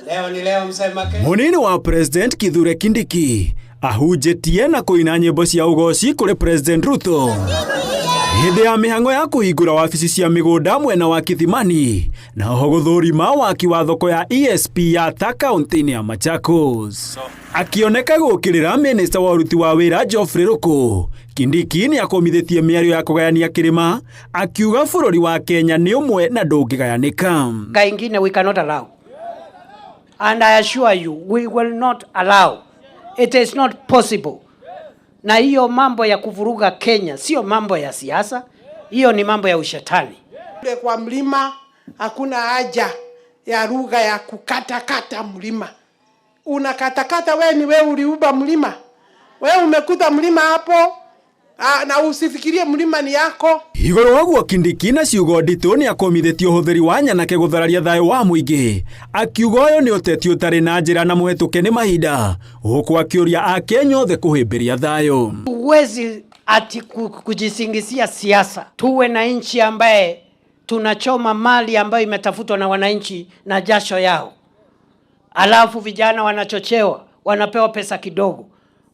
Leo ni leo msemake. Munini wa President Kithure Kindiki ahunjĩtie na kũina nyĩmbo cia ũgoci kũrĩ President Ruto hĩndĩ ya mĩhang'o ya kũhingũra wabici cia mĩgũnda mwena wa Kithimani na oho gũthũrima waki wa thoko ya ESP ya ta kaunti-inĩ ya Machakos. Akĩoneka gũkĩrĩra minista wa ũruti wa wĩra Geoffrey Ruku, Kindiki nĩ akũmithĩtie mĩario ya kũgayania kĩrĩma akiuga bũrũri wa Kenya nĩ ũmwe na ndũngĩgayanĩka. Kaingine we cannot allow. And I assure you we will not allow. It is not possible. Na hiyo mambo ya kuvuruga Kenya sio mambo ya siasa, hiyo ni mambo ya ushetani. Kule kwa mlima hakuna haja ya lugha ya kukatakata mlima. Unakatakata we ni we uliuba mlima, we umekuta mlima hapo na usifikirie mlima ni yako. Igũrũ waguo Kindiki na ciugo nditũ nĩ akũmithĩtie ũhũthĩri wa nyanake gũthararia thayũ wa mũingĩ akiuga ũyũ nĩ ũteti ũtarĩ na njĩra na mũhetũke nĩ mahinda huku akĩũria akenya othe kũhĩmbĩria thayũ. Huwezi ati kujisingizia siasa. Tuwe na nchi ambaye tunachoma mali ambayo imetafutwa na wananchi na jasho yao, alafu vijana wanachochewa, wanapewa pesa kidogo,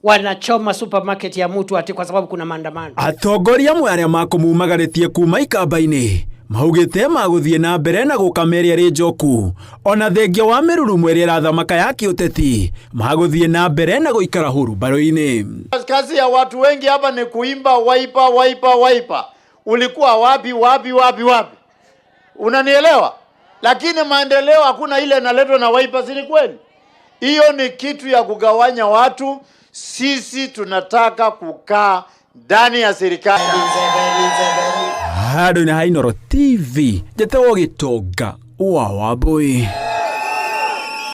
wanachoma supermarket ya mtu ati kwa sababu kuna maandamano. Atongoria amwe arĩa makũmumagarĩtie kuma ikamba-inĩ maugĩte magũthiĩ na mbere na gũka meri ĩrĩ njoku ona thengia wa mĩrurumo ĩrĩa ĩrathamaka ya kĩũteti magũthiĩ na mbere na gũikara hurumbarũ-inĩ. Kazi ya watu wengi hapa ni kuimba Wiper, Wiper, Wiper. Ulikuwa wapi wapi wapi wapi? Unanielewa? Lakini maendeleo hakuna ile inaletwa na Wiper, si ni kweli? Hiyo ni kitu ya kugawanya watu. Sisi tunataka kukaa ndani ya serikali. Handũ-inĩ ha Inooro TV njĩtagwo Gĩtonga wa Wambũi.